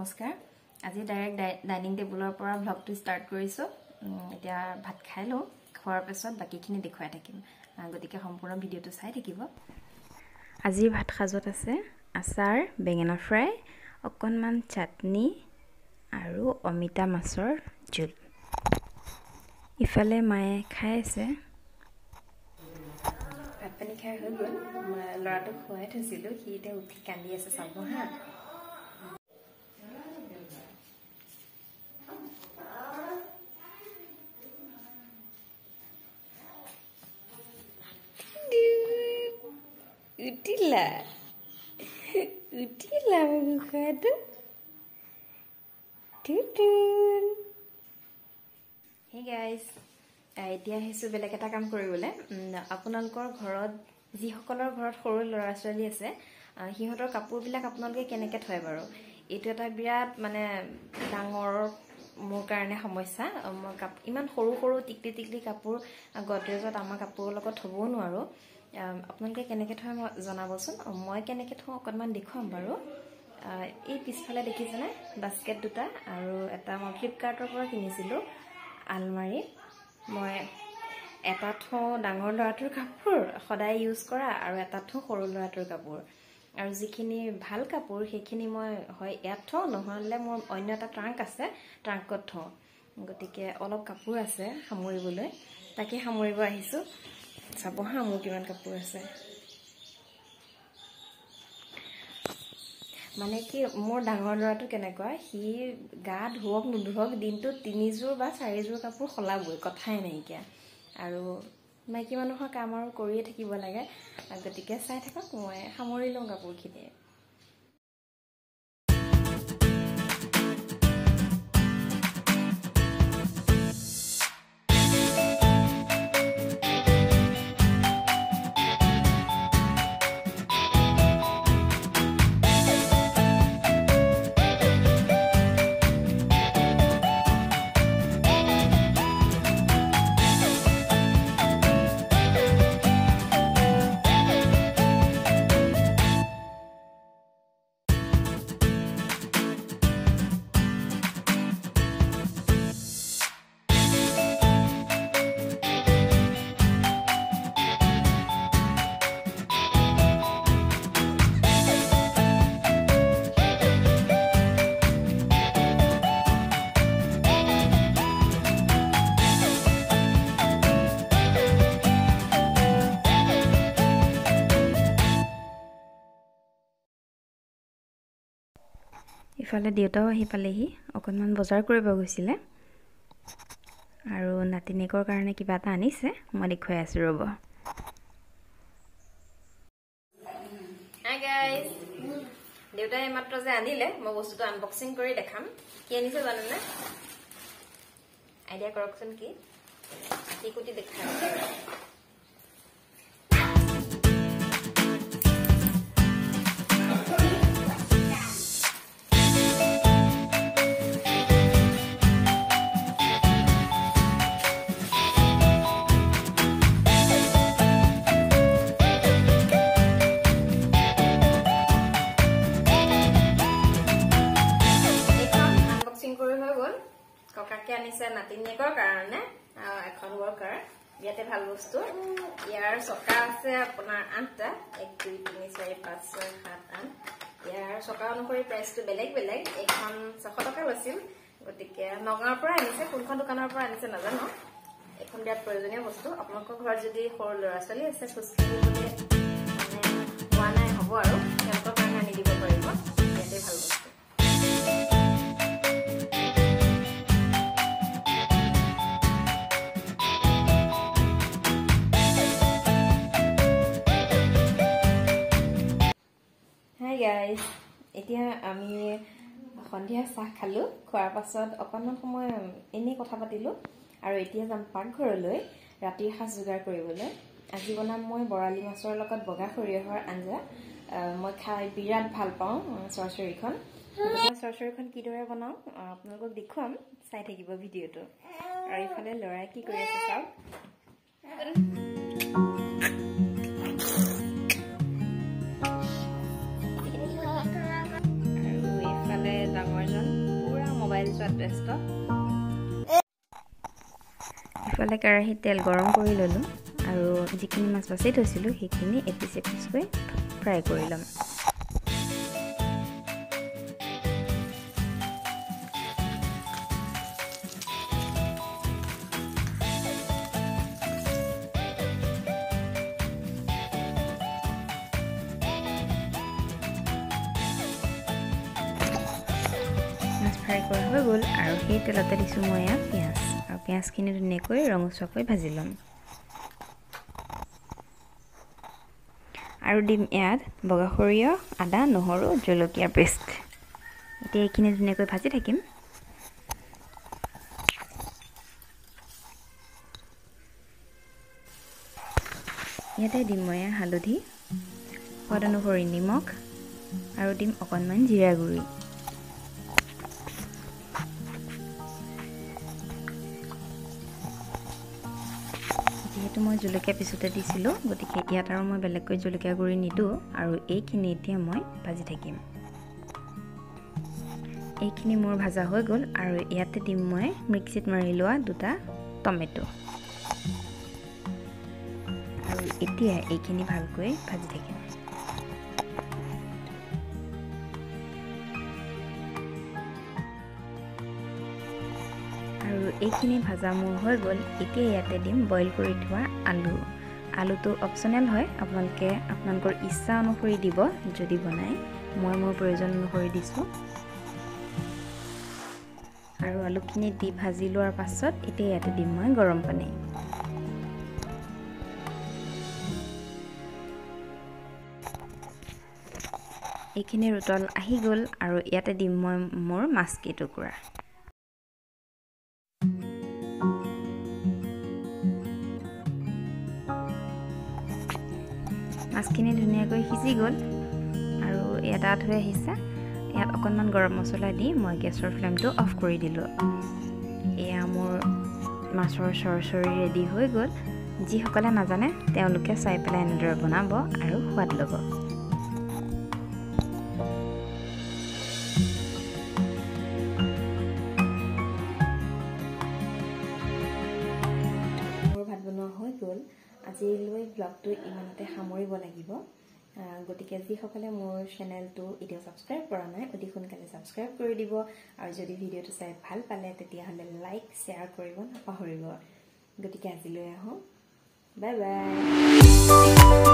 নমস্কাৰ। আজি direct dining টেবুলৰ পৰা ভ্লগটো ষ্টাৰ্ট কৰিছোঁ। এতিয়া ভাত খাই লওঁ, খোৱাৰ পিছত বাকীখিনি দেখুৱাই থাকিম, গতিকে সম্পূৰ্ণ ভিডিঅ'টো চাই থাকিব। আজিৰ ভাত সাজত আছে আচাৰ, বেঙেনা ফ্ৰাই, অকণমান চাটনি আৰু অমিতা মাছৰ জোল। ইফালে মায়ে খাই আছে। ভাত পানী খাই হৈ গ'ল। ল'ৰাটোক খুৱাই থৈছিলোঁ, সি এতিয়া উঠি কান্দি আছে, চাব হা। উঠিলা উঠিলা গোসাঁইটো। হে গাইজ, এতিয়া আহিছোঁ বেলেগ এটা কাম কৰিবলৈ। আপোনালোকৰ ঘৰত যিসকলৰ ঘৰত সৰু ল'ৰা ছোৱালী আছে, সিহঁতৰ কাপোৰবিলাক আপোনালোকে কেনেকৈ থয় বাৰু? এইটো এটা বিৰাট মানে ডাঙৰ মোৰ কাৰণে সমস্যা। মই ইমান সৰু সৰু টিকলি টিকলি কাপোৰ গডৰেজত আমাৰ কাপোৰৰ লগত থ'বও নোৱাৰোঁ। আপোনালোকে কেনেকৈ থয় মই জনাবচোন। মই কেনেকৈ থওঁ অকণমান দেখুৱাম বাৰু। এই পিছফালে দেখিছেনে বাস্কেট দুটা আৰু এটা মই ফ্লিপকাৰ্টৰ পৰা কিনিছিলোঁ আলমাৰি। মই এটা থওঁ ডাঙৰ ল'ৰাটোৰ কাপোৰ সদায় ইউজ কৰা, আৰু এটা থওঁ সৰু ল'ৰাটোৰ কাপোৰ। আৰু যিখিনি ভাল কাপোৰ সেইখিনি মই হয় ইয়াত থওঁ, নহ'লে মোৰ অন্য এটা ট্ৰাংক আছে, ট্ৰাংকত থওঁ। গতিকে অলপ কাপোৰ আছে সামৰিবলৈ, তাকে সামৰিব আহিছোঁ। চাব হা মোৰ কিমান কাপোৰ আছে। মানে কি, মোৰ ডাঙৰ ল'ৰাটো কেনেকুৱা, সি গা ধুৱক নুধুৱক দিনটোত 3যোৰ বা 4যোৰ কাপোৰ সলাবই, কথাই নাইকিয়া। আৰু মাইকী মানুহৰ কাম আৰু কৰিয়ে থাকিব লাগে। গতিকে চাই থাকক, মই সামৰি লওঁ কাপোৰখিনি। ইফালে দেউতাও আহি পালেহি, অকণমান বজাৰ কৰিব গৈছিলে আৰু নাতিনীয়েকৰ কাৰণে কিবা এটা আনিছে, মই দেখুৱাই আছোঁ ৰ'ব। দেউতাই এইমাত্ৰ যে আনিলে, মই বস্তুটো আনবক্সিং কৰি দেখাম। কি আনিছে জানেনে? আইডিয়া কৰকচোন কি কুটি দেখাম। ককাকে আনিছে নাতিনীয়েকৰ কাৰণে এখন ৱৰ্কাৰ, ইয়াতে ভাল বস্তু। ইয়াৰ চকা আছে আপোনাৰ 8টা, 1 2 3 4 5 6 7 8। ইয়াৰ চকা অনুসৰি প্ৰাইচটো বেলেগ বেলেগ। এইখন 600 টকা লৈছিল, গতিকে নগাঁৱৰ পৰা আনিছে, কোনখন দোকানৰ পৰা আনিছে নাজানো। এইখন বিৰাট প্ৰয়োজনীয় বস্তু। আপোনালোকৰ ঘৰত যদি সৰু ল'ৰা ছোৱালী আছে, খোজকাঢ়িবলৈ মানে হোৱা নাই হ'ব আৰু তেওঁলোকৰ কাৰণে আনি দিব পাৰিব, ইয়াতে ভাল বস্তু। গাইজ, এতিয়া আমি সন্ধিয়া চাহ খালোঁ। খোৱাৰ পাছত অকণমান সময় এনেই কথা পাতিলোঁ আৰু এতিয়া যাম পাকঘৰলৈ ৰাতিৰ সাজ যোগাৰ কৰিবলৈ। আজি বনাম মই বৰালি মাছৰ লগত বগা সৰিয়হৰ আঞ্জা। মই খাই বিৰাট ভাল পাওঁ চৰচৰিখন। চৰচৰিখন কিদৰে বনাওঁ আপোনালোকক দেখুৱাম, চাই থাকিব ভিডিঅ'টো। আৰু ইফালে ল'ৰাই কি কৰি আছে চাওক। আৰু এইফালে ডাঙৰজন চোৱাত ব্যস্ত। ইফালে কেৰাহীত তেল গৰম কৰি ল'লোঁ আৰু যিখিনি মাছ বাছি থৈছিলোঁ সেইখিনি এপিচ এপিচকৈ ফ্ৰাই কৰি ল'ম। মাছ ফ্ৰাই কৰা হৈ গ'ল আৰু সেই তেলতে দিছোঁ মই ইয়াত পিঁয়াজ আৰু পিঁয়াজখিনি ধুনীয়াকৈ ৰঙচুৱাকৈ ভাজি ল'ম। আৰু দিম ইয়াত বগা সৰিয়হ, আদা, নহৰু, জলকীয়াৰ পেষ্ট। এতিয়া এইখিনি ধুনীয়াকৈ ভাজি থাকিম। ইয়াতে দিম মই হালধি, সোৱাদ অনুসৰি নিমখ আৰু দিম অকণমান জিৰা গুড়ি। যিহেতু মই জলকীয়া পিছতে দিছিলোঁ, গতিকে ইয়াত আৰু মই বেলেগকৈ জলকীয়া গুড়ি নিদিওঁ আৰু এইখিনি এতিয়া মই ভাজি থাকিম। এইখিনি মোৰ ভাজা হৈ গ'ল আৰু ইয়াতে দিম মই মিক্সিত মাৰি লোৱা 2টা টমেট' আৰু এতিয়া এইখিনি ভালকৈ ভাজি থাকিম। আৰু এইখিনি ভাজা মোৰ হৈ গ'ল। এতিয়া ইয়াতে দিম বইল কৰি থোৱা আলু। আলুটো অপশ্যনেল হয়, আপোনালোকে আপোনালোকৰ ইচ্ছা অনুসৰি দিব যদি বনায়। মই মোৰ প্ৰয়োজন অনুসৰি দিছোঁ। আৰু আলুখিনি দি ভাজি লোৱাৰ পাছত এতিয়া ইয়াতে দিম মই গৰম পানী। এইখিনি ৰুতল আহি গ'ল আৰু ইয়াতে দিম মই মোৰ মাছ কেইটুকুৰা। মাছখিনি ধুনীয়াকৈ সিজি গ'ল আৰু ইয়াত ডাঠ হৈ আহিছে। ইয়াত অকণমান গৰম মছলা দি মই গেছৰ ফ্লেমটো অফ কৰি দিলোঁ। এয়া মোৰ মাছৰ চৰচৰি ৰেডি হৈ গ'ল। যিসকলে নাজানে তেওঁলোকে চাই পেলাই এনেদৰে বনাব আৰু সোৱাদ ল'ব। মোৰ ভাত বনোৱা হৈ গ'ল। আজিলৈ ব্লগটো ইমানতে সামৰিব লাগিব। গতিকে যিসকলে মোৰ চেনেলটো এতিয়াও ছাবস্ক্ৰাইব কৰা নাই, অতি সোনকালে ছাবস্ক্ৰাইব কৰি দিব আৰু যদি ভিডিঅ'টো চাই ভাল পালে তেতিয়াহ'লে লাইক শ্বেয়াৰ কৰিব নাপাহৰিব। গতিকে আজিলৈ আহোঁ, বাই বাই।